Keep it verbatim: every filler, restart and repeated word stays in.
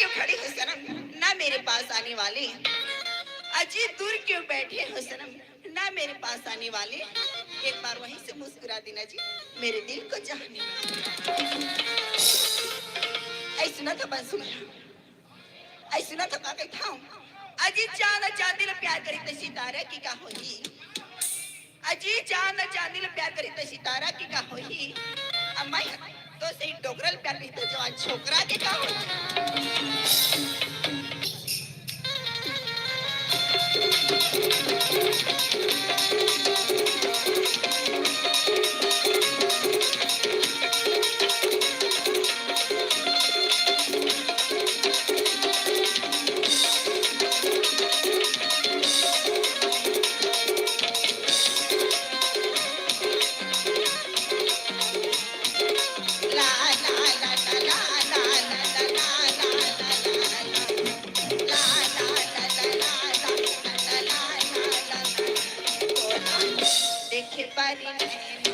क्यों खड़े हो सनम, ना मेरे पास आने वाले? अजी दूर क्यों बैठे हो सनम, ना मेरे पास आने वाले? एक बार वहीं से मुस्कुरा देना जी, मेरे दिल को चाहने वाले। ऐ सुना था बांसुरिया, ऐ सुना था का कहिथंव। अजी चांद चांदी ल प्यार करी त सितारा के का होही? अजी चांद चांदी ल प्यार करी त सितारा के का होही? अम्मा, तो सही डोकरा ल प्यार करी त जवान छोकरा के का होही? देखे बारी नैन